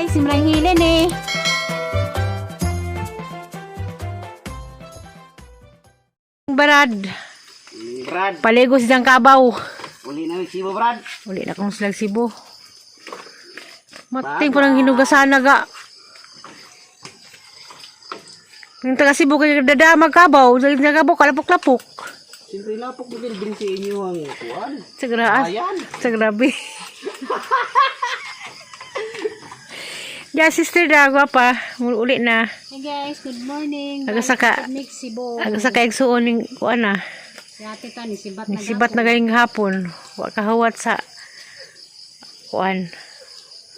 Simrang hilin eh. Brad, Brad, paligo siyang kabaw. uli na yung sibo, Brad. Uli na kong silang Cebu. Mating po ng hinugasan na ga. Yung taga Cebu kay dadamag kabaw, dahil nga kabaw kalapok-lapok. Siyempre, lapok mo din sa inyo ang kuwan. Sa graas. Ayan. Sa grabe. Ya, sister da, gwapa. Uli na. Hey guys, good morning. Agasaka. Mix Cebu. Aga sa kaigsuon ning kuan na. Si ate ta ni sibat na. Sibat na galing hapon. Wa kahawat sa kuan.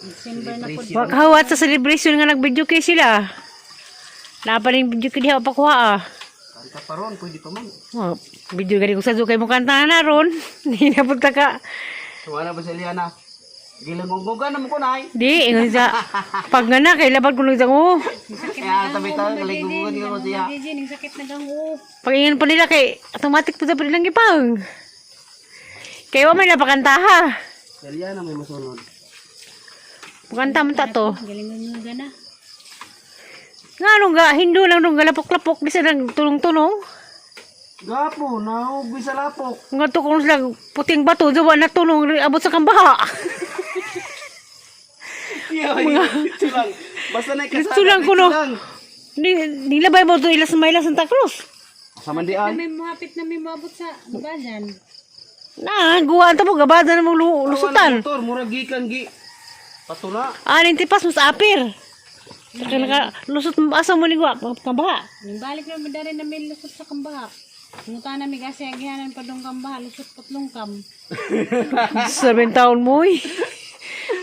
December na po. Wa kahawat sa celebration nga nag-video kay sila. Napa ning video kay diha pa kuha ah. Kanta pa ron, pwede pa man. Oh, video gani ko sa kay mo kanta na ron. Hindi na punta ka. Wala ba si Eliana? Gilangunggugan naman ko na ay. Di, ingon sa pag nga na kay labad ko nang oh. Kaya tabi tayo, galinggugan ko siya. DJ, ning sakit na gang oh. Pag ingon pa nila kay automatic po sa pa nilang gipang. Kay wa may napakantaha. Si Eliana may masunod. Pagkanta man ta to. Galing nga gana. Nga nung ga, hindo lang nung galapok-lapok, di sa nang tulong-tulong. Gapo, nahugoy sa lapok. Nga to kung sila puting bato, duwa na tulong, abot sa kambaha. Mga... Dito lang. Basta na Dito lang kuno. Ni, nilabay mo to ilas Mayla Santa Cruz. Sa mandian. May muhapit na may maabot sa bajan. Na, guwaan ta mo, gabada na mo lusutan. Motor, murag gikan gi. Patula. Aning tipas mo sa apir. Saka naka, lusot mo, asa mo ni guwa, kambaha. Ning balik na madari na may lusot sa kambaha. Muta na may kasi agihanan pa dong kambaha, lusot patlong kam. Sabi taon mo, eh.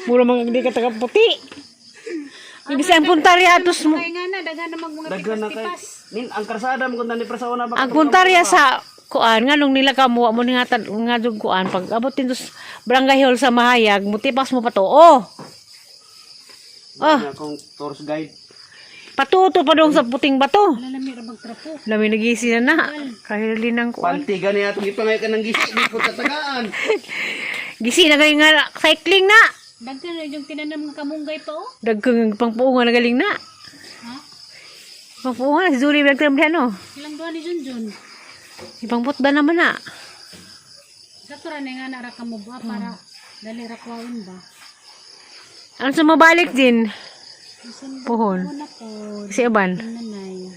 Mura mga hindi ka taga-puti. Ibig sabihin, puntarya, atos mo. Kay nga na daghan na mag mga Daghan na kay. tipas-tipas. Nin, ang karsada mo kung tani prasaw na ba? Ang puntarya sa kuan nga nung nila kamuha mo nga tad nga jud kuan pag abot din sa barangay hall sa Mahayag mutipas mo pa to. Oh. Oh, Akong tourist guide. patuto pa dong sa puting bato. Wala na may rabag trapo. Lami nagisi na na. Kahili ng kuan. Panty gani atong ipangay ka ng gisi, di ko tatagaan. Gisi na galing nga cycling na. Daghan na yung tinanam nga kamunggay pa oh. Dagkang pangpuungan na galing na. Ha? Pangpuungan si Zuri nagtram no. Ilang duha ni Junjun. Ipangputda naman na. Sa tura na nga na ra kamo ba para dali ra kwaon ba. Ano sa mabalik din? December Puhon. po na po. Si Aban. Nanay.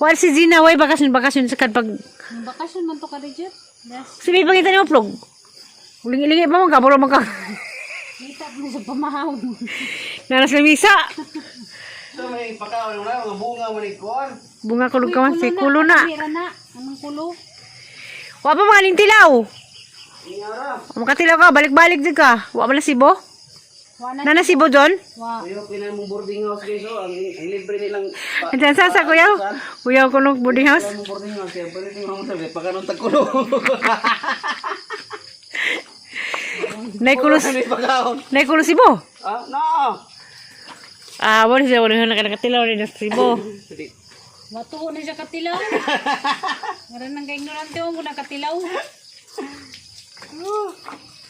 Wala si Gina, way bakasyon bakasyon sa kad pag Ang bakasyon man to ka Reject. Yes. Sige, pangita ni mo plug. Uling-ilingi pa man ka, puro man ka. Kita mo sa pamahaw. Naras lamisa. So may pakaon na mga bunga mo ni kuan. Bunga kulog ka man, si kulo na. Mira na. Anong kulo? Wa pa mga tilaw. Ingara. Makatilaw ka, balik-balik di ka. Wa pa na sibo? Wa na. Nana sibo, John? Wa. Kuya kina mong boarding house guys oh, ang libre nilang Andiyan sa sa kuya. Kuya ko nung boarding house. Mong boarding house kaya pwede mo sabi pakanon tagkulo. Naikulo, Ano pakaon? naikulo sibo. Ah, no. Ah, wala siya, wala siya nakatilaw rin na sibo. Di. Watuo na siya katilaw. Ngaran nang ka-ignorante mo na katilaw.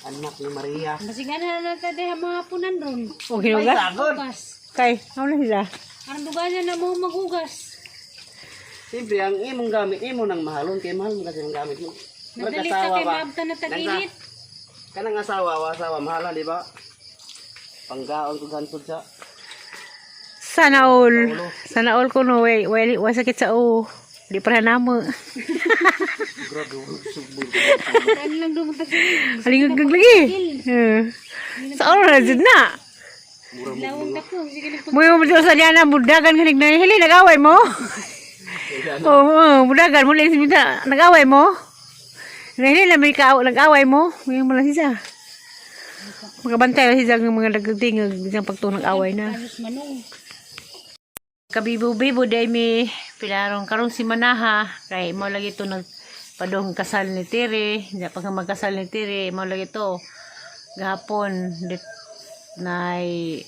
Anak ni Maria. Basigan na na tayo diha mga hapunan ron. O hinugas. Sagod. Hugas. Kay, ano na sila? Aron dugasan na mo maghugas. Siyempre ang imong gamit imo nang mahalon kay mahal mo kasi ang gamit mo. Murag Nadali ta asawa kay ba? maabta na tag-init. Kanang asawa wa asawa mahala di ba? Panggaon ko gansod sa Sana all. Sana all ko no, way, way, way sakit sa o. Di pa na mo. Grabe sugbol. Ano lang dumunta sa Alingag lagi. Eh. Sa oras na jud na. Lawang dako. Sige na Muy mo sa Liana, budagan ka na hili, nag-away mo. Oo, oh, budagan mo lang minta, nag-away mo. Nahili na may ka nag-away mo. Muy mo lang siya. Makabantay lang siya ng mga nagdating ng pagtuo nag-away na. Ayos manong. Kabibo-bibo day mi pilarong karong si Manaha kay mo lagi to nagpadong kasal ni Tiri, di pa ka magkasal ni Tiri, mo lagi to gahapon dit nay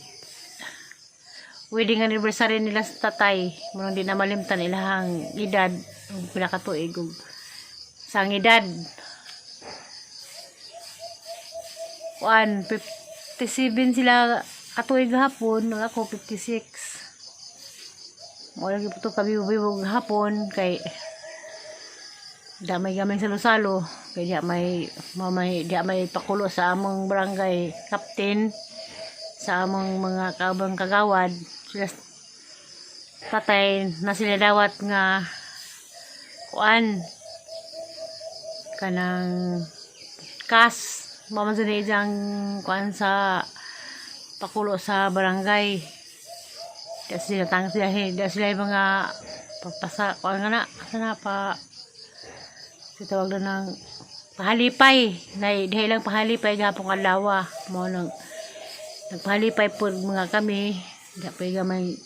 wedding anniversary nila sa tatay. Murang di na malimtan ilahang edad, ug pila ka tuig ug sa ang edad. 157 sila Katuig gahapon, nang ako 56. Mo lagi po to kabibo-bibo gahapon kay damay gamay salo-salo kay diya may mamay diya may pakulo sa among barangay captain, sa among mga kaubang kagawad sila, patay na sila dawat nga kuan kanang kas maman sa isang kuan sa pakulo sa barangay. Di sila tang sila, di sila yung mga pagpasa kuan nga na sana pa tawag na ng pahalipay na dahil lang pahalipay gapong adlaw mo nang nagpahalipay po mga kami. Di pa gamay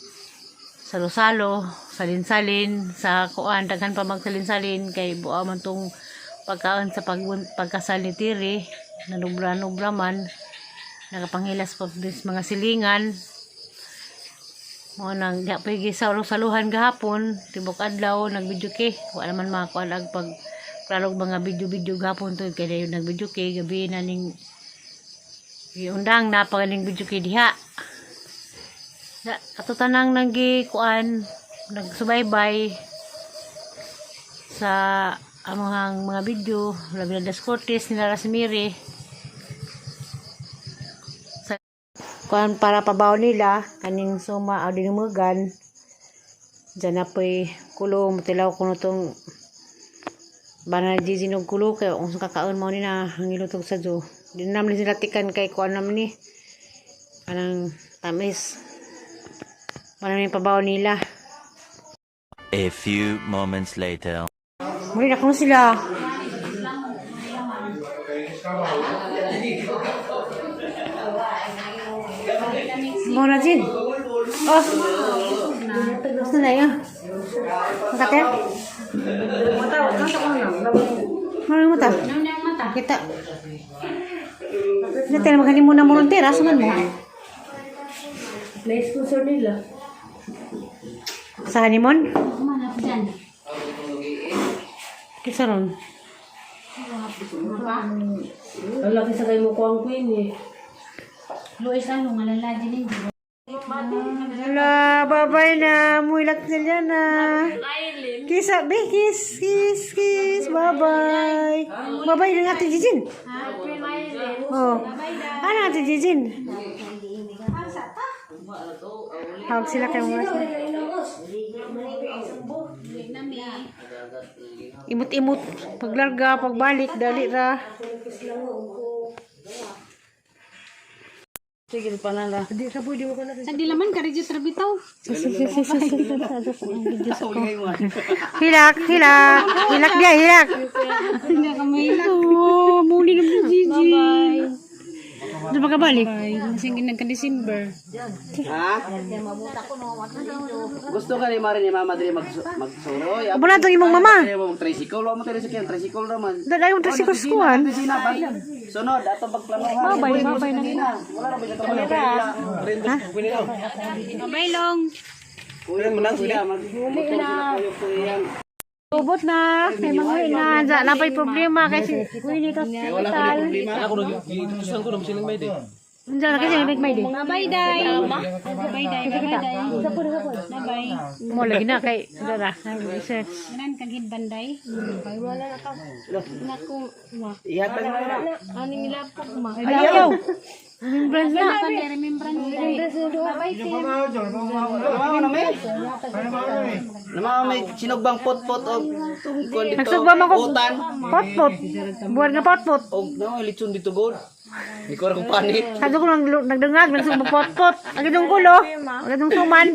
salo-salo, salin-salin sa kuan, daghan pa magsalin-salin kay buo man tong pagkaon sa pagkasal ni Tiri, nanubra-nubra man, nakapanghilas pa bis mga silingan. Mo nang di pa gisalo-saluhan gahapon, tibok adlaw nagvideo ke, wala man makakuan ag pag klarog mga video-video gahapon to kay dayon nagvideo ke gabi na ning giundang na pa ning video ke diha. Na, ato tanang nanggi kuan nagsubaybay sa among mga video, labi na Das Cortez nila Rasmiri sa kuan para pabaw nila kaning suma o dinumugan dyan na po'y kulo matilaw ko na tong bana giginog kulo kay kung sa kakaon mo ni na ang ilutog sa jo di na naman sila tikan kay kuan naman ni kanang tamis. Wala na yung pabaw nila. A few moments later. Muli na kuno sila. Mo na Jin. Oh. Gusto na yun. Makate? Mata, mata. Ano mata? Kita. Natin maghanin mo na volunteer, asa man mo? Na sponsor nila. Sa honeymoon? Kumanap dyan. Kisa ron. Ang laki sa kayo mo kuang queen eh. Luis, ano, malala din hindi. Hala, bye-bye na. Muilak na na. Kiss, be, kiss, kiss, kiss. Bye-bye. Bye-bye ng Ate Jijin. Oh. Ano Ate Jijin? Tawag sila kay mga imot-imot. Paglarga, pagbalik, dali ra. Sige pa na lang. Di ka pwede mo ka na. Sa dilaman ka register bitaw. Hilak, hilak. Hilak dia, hilak. Hindi ka may Oh, muli na si Gigi. Bye. Doon makabalik. Bye. Masing nagka-December. Ha? Gusto ka ni Mari ni Mama diri magsuroy. Abo na itong imong mama. Ayaw mo mag-tricycle, wa mo tricycle, tricycle raman. Dahil ayaw tricycle sa kuwan. Sina ba? Sunod ato pagplanohan. Babay, babay na. Wala ra ba ito wala. Bye long. Kuya mo nang siya mag. Ubot na. May mga na. Diyan, napay problema kasi kuya nito. Wala ko problema. Ako nag-itutusan ko naman silang may day. Diyan na kasi may di. Bye day. Bye day. Bye day. Bye bye. Mo lagi na kay dara. Research. Manan kagid banday. Ihatag na na. Ayaw. Remembrance na. Remembrance. Bye Namaw na may. Namaw may sinugbang pot-pot og kuan dito. Nagsugba man ko. Utan. Potpot. Buwan nga potpot. Og na litson dito god. Di ko ra ko panit. Sabi ko nang nagdungag, nagsugba potpot. Ang itong kulo. Ang itong suman.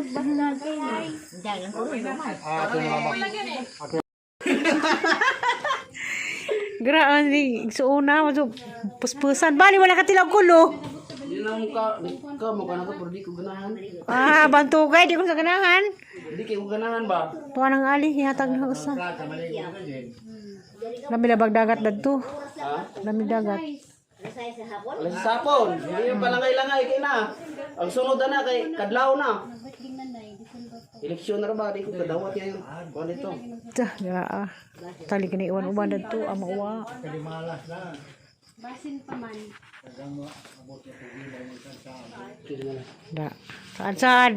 Graan ni suuna mo puspusan. Bali wala ka tilaw kulo. Di na mo ka ka mo ka na ka pero di ko ganahan. Ah, bantugay di ko sa ganahan. Di kay ko ganahan ba? Tuwa ng ali, hihatag na usa. Lami labag dagat dadto. Lami dagat. Wala sa sapon. Hindi yung palangay-langay kay na. Ang sunod na kay kadlaw na. Eleksyon na ra ba di ko kadawat yan. Kuan dito. Tah, gaa. Tali kini iwan uban dadto ama uwa. Basin pa man. Da. Saan saan?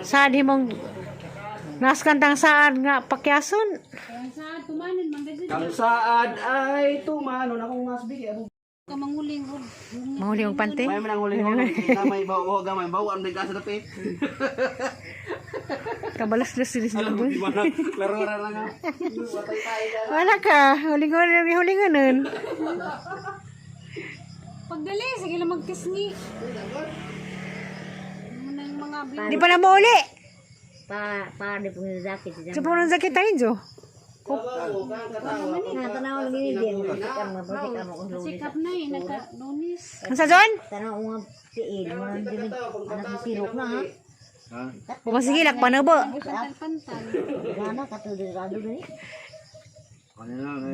Saan himong naskantang saan nga pakyason? Ang saad tumanon man gud Ang saad ay tumanon akong masbigi. Ako ka manguling og Mahuli ang pante. may manang huli huli. Gamay bawo gamay bawo ang bigas sa dapi. Kabalas na sila sila. Di ba na laro ra lang. Ah. Watay tayo ka. Wala ka. Huling huling ganun. Pagdali sige lang magkisngi. Munang mga Di pa na mo uli. Pa pa di pong sakit. Sa punong sakit tayo, Jo. Na tanaw lagi ni din. Ka mo ka mo kung lunes. sikap na eh naka lunis. Ang sa John? Tanaw nga tiil mo nang din. Anak sirok na ha. Pumasigilak pa na ba? Pantal-pantal. Gana katulad gani.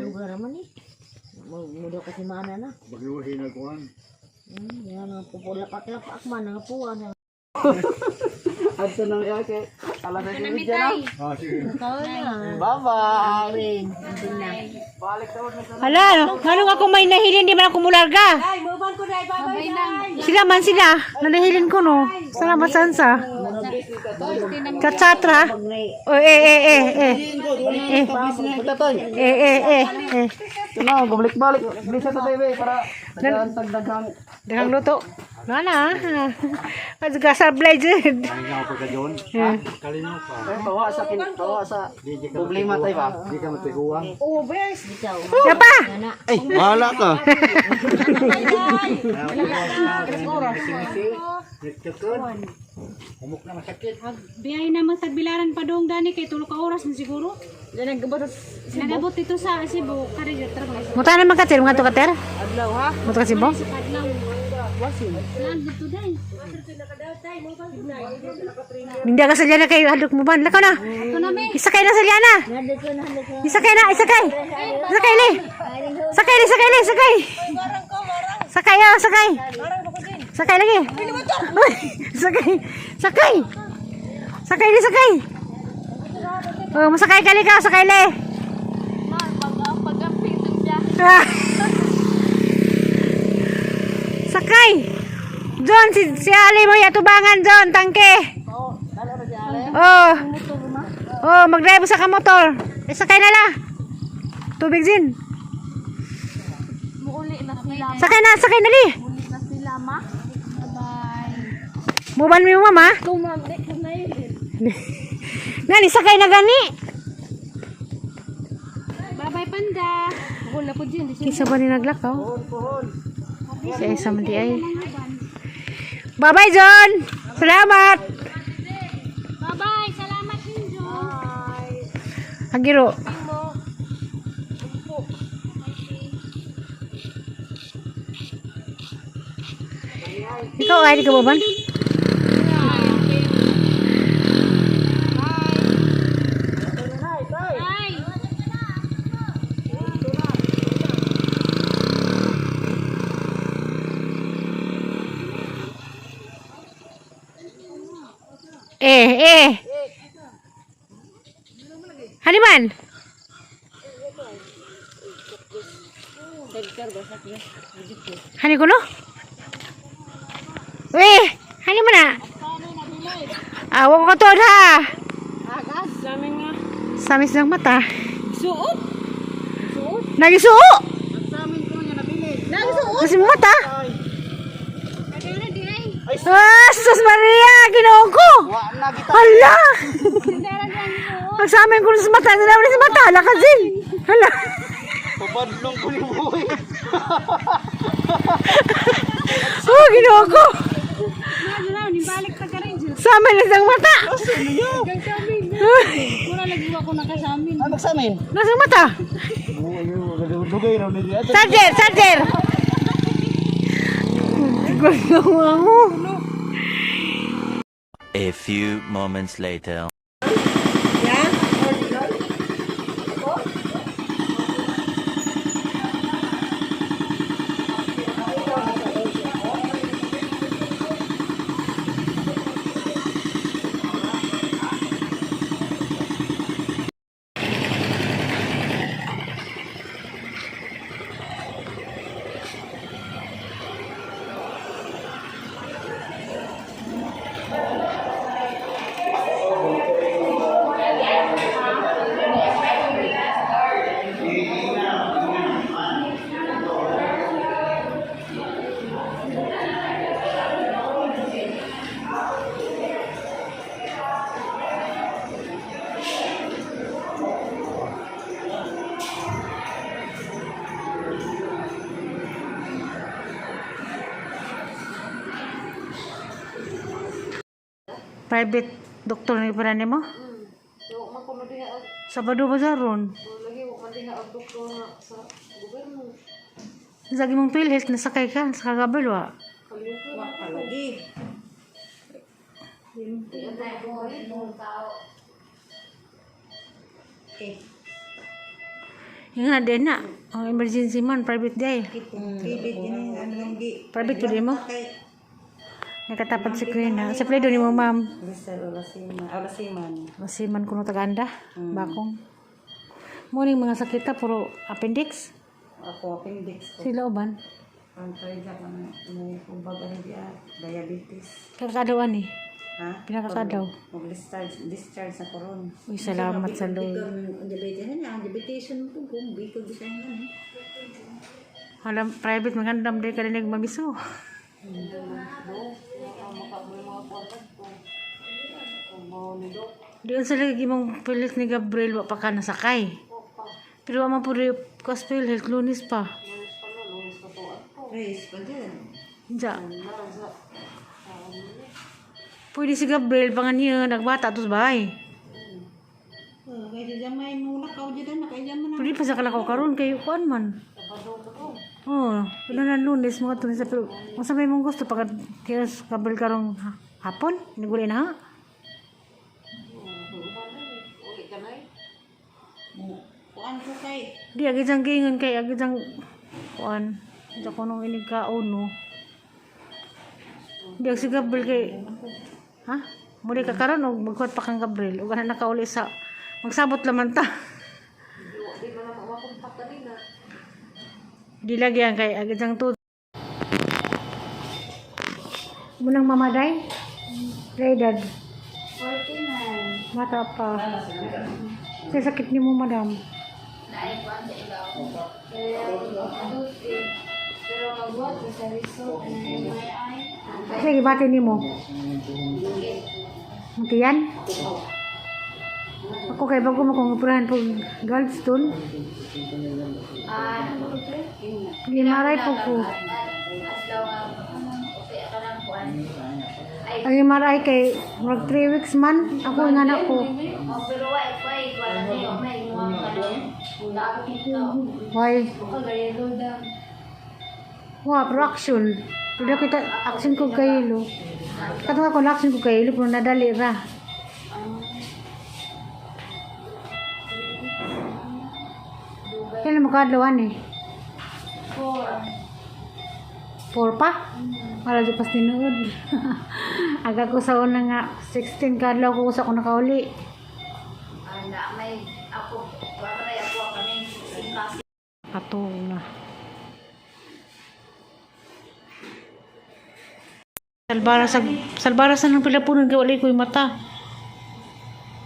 Lugar naman eh. Mudo kasi mana na. Bagyuhin na kuhan. Yan ang pupulapak-lapak man ang puwan. Adto nang yake. Ala na si Namitay. Ah, sige. Bye-bye. Balik tawad na sa Hala, nganong ako may nahilin, di man ako mularga. Babay lang. Sila man sila, nanahilin ko no. Salamat sansa. Katsatra. O eh eh eh eh. Eh eh eh eh. eh. Ito na, bumalik-balik. Bilis sa tatay, be, para daghan tagdaghang. Daghang luto. Nana. Mas gasablay jud. Kalinaw pa ka doon. Kalinaw pa. Eh, tawa sa kin tawa sa problema tayo ba? Di ka matiguang. Yapa. Ay, bahala ka. Nagtukod. Humok na masakit. Biyahe naman tagbilaran pa dong dani kay tulo ka oras na siguro. Nagabot dito sa Cebu kare jud tra mga Muta na man kater, mga to kater. Adlaw ha. Muta ka Cebu. sa kadlaw. Lan dito day. Hindi ka salyana kay hadlok mo ban. Lakaw na. Ito na me. Isakay na salyana. Isakay na, isakay. Isakay li. Sakay li, sakay li, sakay. Sakay ah, sakay. Sakay lagi. Uy, sakay. Sakay. Sakay li, sakay. Oh, masakay ka li ka, sakay li. Ah. Sakay. John, si Ali mo yatubangan, John, tangke. Oh. Oh, mag-drive sa kamotor. Eh, sakay na la. Tubig din. Sakay na, sakay na li. Muban mi mama. Nani sakay na gani. Bye-bye panda. Wala po din. Kinsa ba ni naglakaw? Si Aisa man di ay. Bye-bye, John. Salamat. Bye-bye. Salamat din, John. Agiro. Ikaw ay di ka ba? Bye. Eh, eh. Haniman. Hani ko no? Eh, hani man na. Awa ko to ha. Samis ng mata. Suot. Nagisuo. Nagisuo. Kasi mata. Ah, sus Maria, Ginoo ko. Hala! Pagsamin ko sa mata, sinabi sa mata, hala ka din. Hala. Pabadlong ko ni Boy. Oh, Ginoo ko. Ano na, balik pa ka rin, Diyos. Sa amin na siyang mata. Mura lagi ako nakasamin. Ay, magsamin. Nasa mata. Dugay raw niya. Charger, charger. Gagawa mo. A few moments later. Private doktor ni para nimo? Wa man ko diha og Sabado ba sa ron? lagi wa man diha og doktor nga sa gobyerno. Sa imong PhilHealth nasakay ka sa kagabel wa. Wa pa lagi. Eh, Yung nga din na. Ang emergency man private day. kibit ini ang lunggi. Private pud mo. Kay Nakatapat si Queen ha. Sa pledo ni mo ma'am. Rizal Olasiman. Olasiman. Masiman kuno taganda. Bakong. Morning mga sakita puro appendix. Ako appendix ko. Sila uban. Ang sa kang may kubag ano diya, diabetes. Kakadawan eh. Ha? Pinakakadaw. Mag-discharge discharge na koron. Uy, salamat sa Lord. ang diabetes na, ang diabetes mo kung bikog bisan yan. Alam, private magandam day ka rin mamiso. Diyon sa lagi imong pilit ni Gabriel wa pa ka nasakay. Pero wa man pud kas PhilHealth Lunes pa. Race pa dyan. Unsa? Pwede si Gabriel pa nga niya nagbata tos bahay. Oh, kay di may mula ka dyan na kay dyan man. Pwede pa sa kalakaw karon kay kuan man. Oh, wala na Lunes mga tunis pero unsa may mong gusto pagka kaya Gabriel karong hapon, niguli na ha. Kuan ko kay Di agi jang giingon kay agi jang kuan. Di ko nung inig kaon no. Di ag si Gabriel kay ha? Muli ka karon og magkuhat pa kang Gabriel ug ana nakauli sa magsabot laman ta. Di lagi ang kay agi jang tu. Munang mamaday. Dad. 49. Mata pa. Sa sakit ni mo, madam. Pero magbuhat ko sa result ng MRI. Sige, bati ni mo. Matiyan? Ako kay bago mo kong operahan po gallstone. Ah, Gimaray po ko. adlaw nga okay ka lang kuan. Ang MRI kay murag 3 weeks man. Ako nga na ko. Oh, pero wa ko ay kuan na yo may mga kanang Why? ko gayelo daw. Wa, pero action. Pero kita action ko kay ilo. Katong ako na action ko kay ilo pero nadali ra. Kailan mo kaadlawan eh? 4. 4 pa? Wala di pas tinuod. Aga ko sa una nga, 16 kadlaw ko sa ko nakauli. Ana may ako para ako kami singkas. Ato na. Salbara sa salbara sa nang pilapunon kay walay ko'y mata.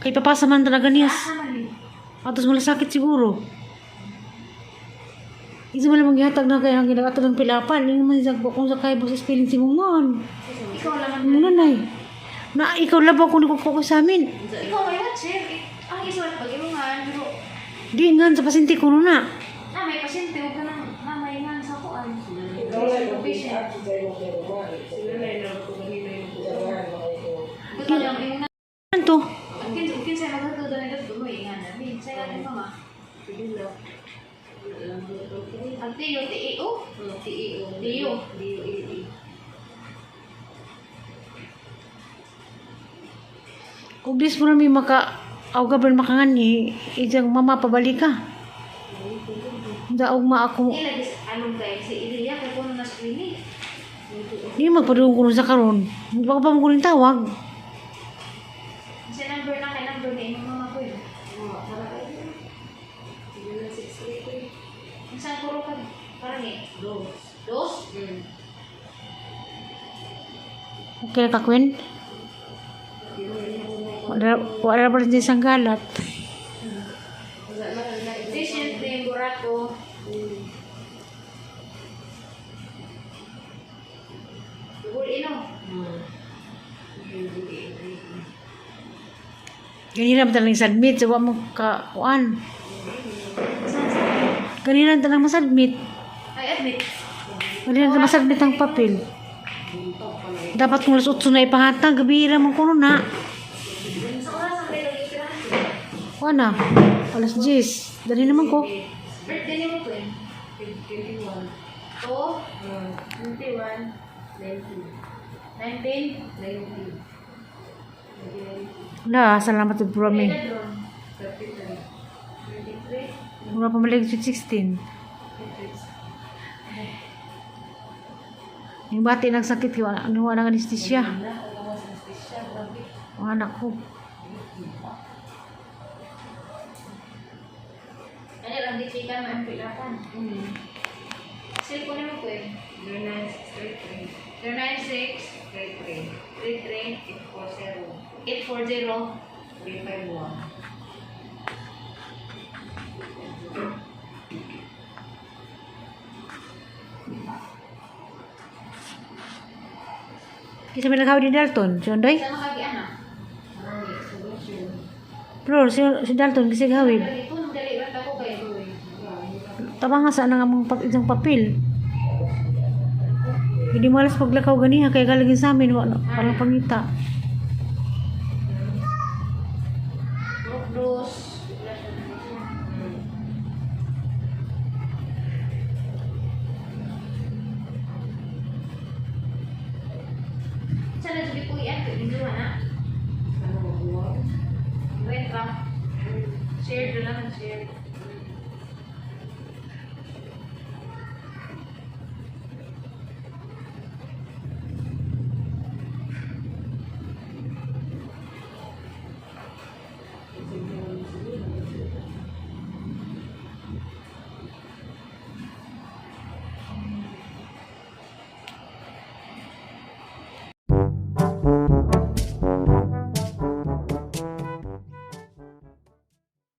Kay papasa man talaga niya. Atos malasakit siguro. Isa man lang gihatag na kay ang ginagato ng pilapan. Hindi man sa kung sa kay boses feeling si Mungon. Ikaw lang Muna nay. Na ikaw labaw kung ko sa amin. Ikaw may watcher. Ang isulat pag imungan pero Di nga sa pasyente ko na. na may pasyente ug kanang na may ngan sa kuan. Ito lang ingan. Ano to? Kinsa maghatod na dito mo ingan. Sa ingan mama. Ang tiyo, T-E-O? T-E-O. Tiyo. Kung dis mo na may maka aw gabal makangani, ijang mama pabalik ka. Daog ma ako. Ila dis anong kay si Ilya kay kuno na sa clinic. Di magpadung ko sa karon. Baka pa mo kunin tawag. Sa number na kay number ni imong mama ko yun. Ang saan kuro ka? Parang eh. Dos. Dos? Okay ka, Queen? Wala pa rin siya isang galat. Patient din burato. Tugol ino. Ganina pa talagang submit. So, wa mo ka, kuan. Ganina talagang masubmit. Ay, admit. Ganina talagang masubmit ang papel. Dapat kung alas 8 na ipahatag, gabi ra man kuno na. Wala. Alas 10. Dali naman ko. Birthday ni mo ko eh. 21. 2, 21, 19. 19? 90. Wala, salamat sa promi. Mura pa malig sweet 16. Yung bati nagsakit, wala wala ng anesthesia. Ang anak ko. Ano lang, di chika man, pilapan. Cellphone mo ko eh. 096 33 33 840 840 351. Kasi may naghawi ni Dalton. Si Ondoy? Sama kagi anak. Pero si Dalton kasi gawin. Dito, nang dali ba ako kay Ruy. Tama nga sa nang among isang papel. Hindi mo alas paglakaw ganiha kay galagin sa amin wala parang pangita. Dos. Sana sabi ko yan, kay Binduha na. Wait ra. Share doon lang, share.